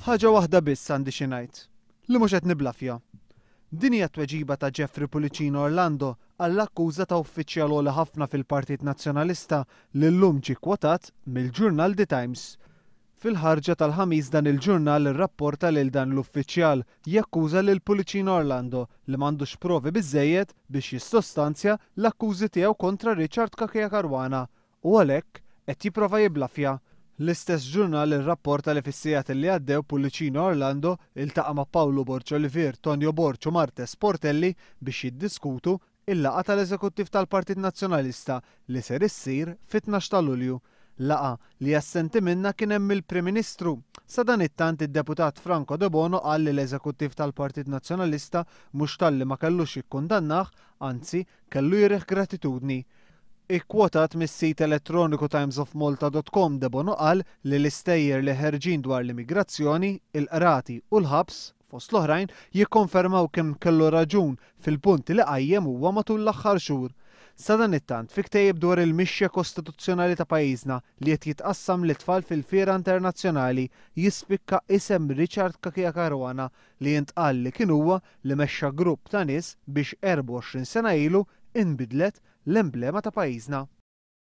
Ħaġa waħda biss għandi xi ngħid. Li mhux qed nibblafja. Din hija t-tweġiba ta' Jeffrey Pullicino Orlando għall-akkuża ta' uffiċjal għoli ħafna fil-Partit Nazzjonalista li llum ġie kkwotat mill-ġurnal The Times. Fil-ħarġa tal-Ħamis dan il-ġurnal irrapporta lil dan l-uffiċjal jakkuża lil Pullicino Orlando li m'għandux provi biżżejjed biex jissostanzja l-akkużi tiegħu kontra Richard Cachia Caruana u għalhekk qed jipprova jibblafja. L-istess ġurnal irrapporta li fis-sigħat li għaddew Pullicino Orlando iltaqa' ma' Pawlu Borg Olivier, Tonio Borg u Marthese Portelli biex jiddiskutu il-laqgħa tal-Eżekuttiv tal-Partit Nazzjonalista li ser issir fit-12 ta' Lulju. Laqgħa li assenti minnha kien hemm il-Prim Ministru. Sadanittant id-deputat Franco Debono qal li l-Eżekuttiv tal-Partit Nazzjonalista mhux talli ma kellux jikkundannah, anzi kellu jurih gratitudni. Ikkwotat mis-sit elettroniku timesofmalta.com, Debono qal li l-istejjer li ħerġin dwar l-immigrazzjoni, il-qrati u l-ħabs, fost l-oħrajn, jikkonfermaw kemm kellu raġun fil-punti li qajjem huwa matul l-aħħar xhur. Sadanittant, fi ktejjeb dwar il-mixja kostituzzjonali ta' pajjiżna li qed jitqassam lit-tfal fil-Fiera Internazzjonali jispikka isem Richard Cachia Caruana li jintqal li kien huwa li mexxa grupp ta' nies biex 24 sena ilu inbidlet l-emblema ta' pajjiżna.